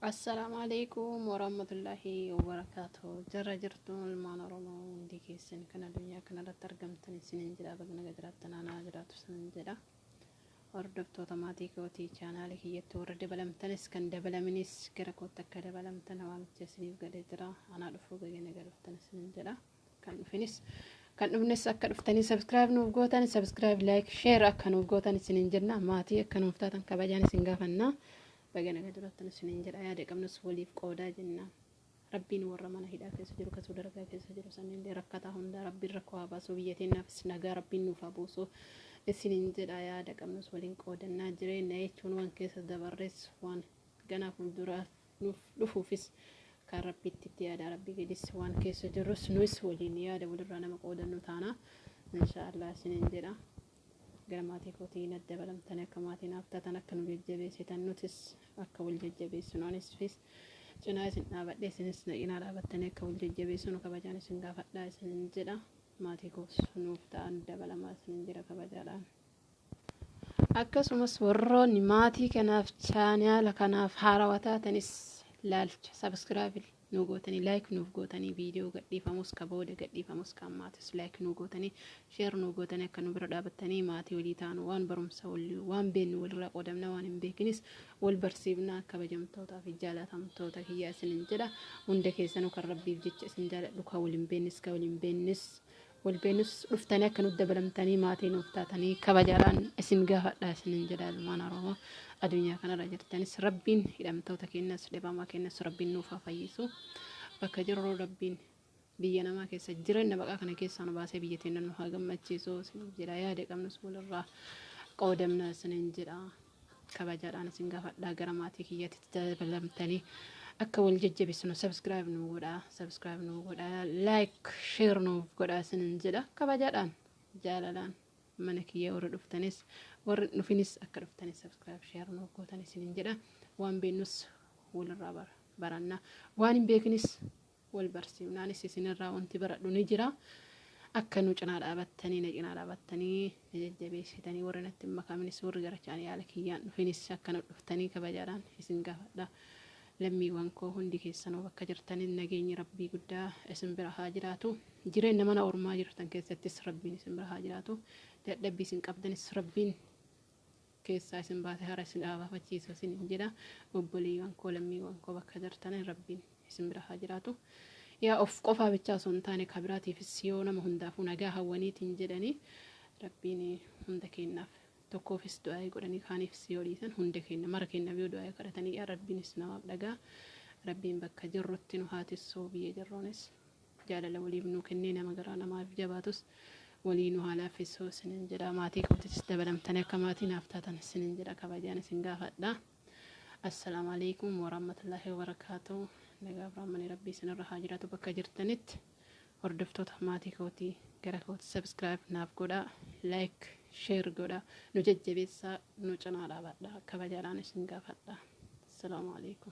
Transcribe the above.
Assalaamu alaikum warahmatullaahi wabarakaatuh. Jarra jirtu ilmaan Oromoo hundi keessan kan addunyaa kanarratti argamtan isiniin jedha, baga naga jiraattan, aanaa jiraatu isiniin jedha. Hordoftoota maatii kootii, chaanaalii kiyyatti warra dabalamtanis kan dabalaminis gara kootti akka dabalamtan waamicha isiniif galee jira. Anaa dhufuu, baga naga dhuftan isiniin jedha. Kan dhufinis kan dhufnes akka dhuftanii subscribe nuuf gootan, subscribe, like, share akka nuuf gootan isiniin jenna. Maatii akka nuuf taatan kabajaan isin gaafanna. Baga naga jiraattan isiniin jedha. Yaada qabnus waliif qoodaa jenna. Rabbiin warra mana hidhaa keessa jiru, kasuu daragaa keessa jiru sanillee, rakkataa hundaa Rabbiin rakkoo haa baasu, biyya teenyaafis nagaa Rabbiin nuuf haa buusu isiniin jedha. Yaada qabnus waliin qoodannaa. Jireenya jechuun waan keessa dabarres, waan ganaa fuulduraa nuuf dhufuufis kan Rabbiitti itti yaada, Rabbii gadis waan keessa jirrus nus waliin yaada walirraa nama qoodannu taana insha Allah isiniin jedha. Gara maatii kootii na dabalamtanii akka maatii naaf taatan, akka nu jajjabeessitan, nutis akka wal jajjabeessinu, anis fis cinaa isin dhaabadhe, isinis na cinaa dhaabattanii akka wal jajjabeessinu kabajaan isin gaafadhaa isinin jedha. Maatii koos nuuf ta'an, dabalamaa isinin jedha kabajaadhaan. Akkasumas warroonni maatii kanaaf, chaanaala kanaaf haarawaa taatanis laalcha subscribe nu gootanii, like nuuf gootanii, viidiyoo gadhiifamus, ka booda gadhiifamus, ka ammaatis like nu gootanii, share nu gootanii, akka nu bira dhaabattanii maatii walii taanu, waan barumsa waan beennu walirraa qoodamna, waan hin beekinis wal barsiifnaa. Kabajamtootaa fi jaalatamtoota kiyyaa isinin jedha, hunda keessanuu kan Rabbiif jecha isin jaaladhu, ka wal hin beennis, ka wal hin beennis, wal beennus, dhuftanii akka nuuf dabalamtanii maatii nuuf taatanii kabajaadhaan isin gaafadha isinin jedha. Ilmaan Oromoo addunyaa kanarra jirtanis, Rabbiin hidhamtoota keenyas, dhibamaa keenyas Rabbiin nuuf haa fayyisu. Bakka jirru Rabbiin biyya namaa keessa jireenya baqaa kana keessaa nu baasee biyya teenya nu haa gammachiisu isinin jedha. Yaada qabnus walirraa qoodamna isinin jedha. Kabajaadhaan isin gaafadhaa, gara maatii kiyyaatti dabalamtanii akka wal jajjabeessinu subscribe nu godhaa, subscribe nu godhaa, like, share nuuf godhaa isinin jedha kabajaadhaan, jaalalaan. Mana kiyya warra dhuftanis, warri dhufinis akka dhuftanis subscribe, share nuuf gootan isinin jedha. Waan beennus walirraa baranna, waan hin beeknis wal barsiifnaanis isinirraa wanti baradhu ni jira. Akka nu cinaa dhaabattanii, na cinaa dhaabattanii na jajjabeessitanii, warri natti hin makaminis, warri gara chaanaala kiyyaan dhufinis akka nu dhuftanii kabajaadhaan isin gaafadha. Lammiiwwan koo hundi keessanuu bakka jirtaniin nageenyi Rabbii guddaa isin bira haa jiraatu. Jireenya mana ormaa jirtan keessattis Rabbiin isin bira haa jiraatu. Dadhabbii isin qabdanis Rabbiin keessaa isin baase hara isin dhaabafachiisu isin jedha. Obboleewwan koo, lammiiwwan koo bakka jirtan Rabbiin isin bira haa jiraatu. Yaa of qofaa bichaa osoo hin taane kabiraatiifis yoo nama hundaafuu nagaa hawwaniitiin jedhanii, Rabbiin hunda keenyaaf, tokkoofis du'aa godhanii kaaniifis yoo dhiisan, hunda keenya mara keenyaaf yoo du'aa kadhatanii, yaa Rabbiinis namaaf dhagaa. Rabbiin bakka jirrutti nu haa tissuu, biyya jirruunis jaalala waliif nuu kennee nama garaa namaaf jabaatus walii nu haa laaffisuu isinin jedha. Maatii kootis dabalamtanii akka maatii naaf taatan isinin jedha, kabajaan isin gaafadha. Assalaamu alaikum warahmatullaahi wabarakaatu. Nagaa Abiraamanii Rabbii isinirra haa jiraatu bakka jirtanitti. Hordoftoota maatii kootii, gara kooti subscribe naaf godhaa, like, share godhaa, nu jajjabeessaa, nu cinaa dhaabadhaa, kabajaadhaan isin gaafadha. Assalaamu alaikum.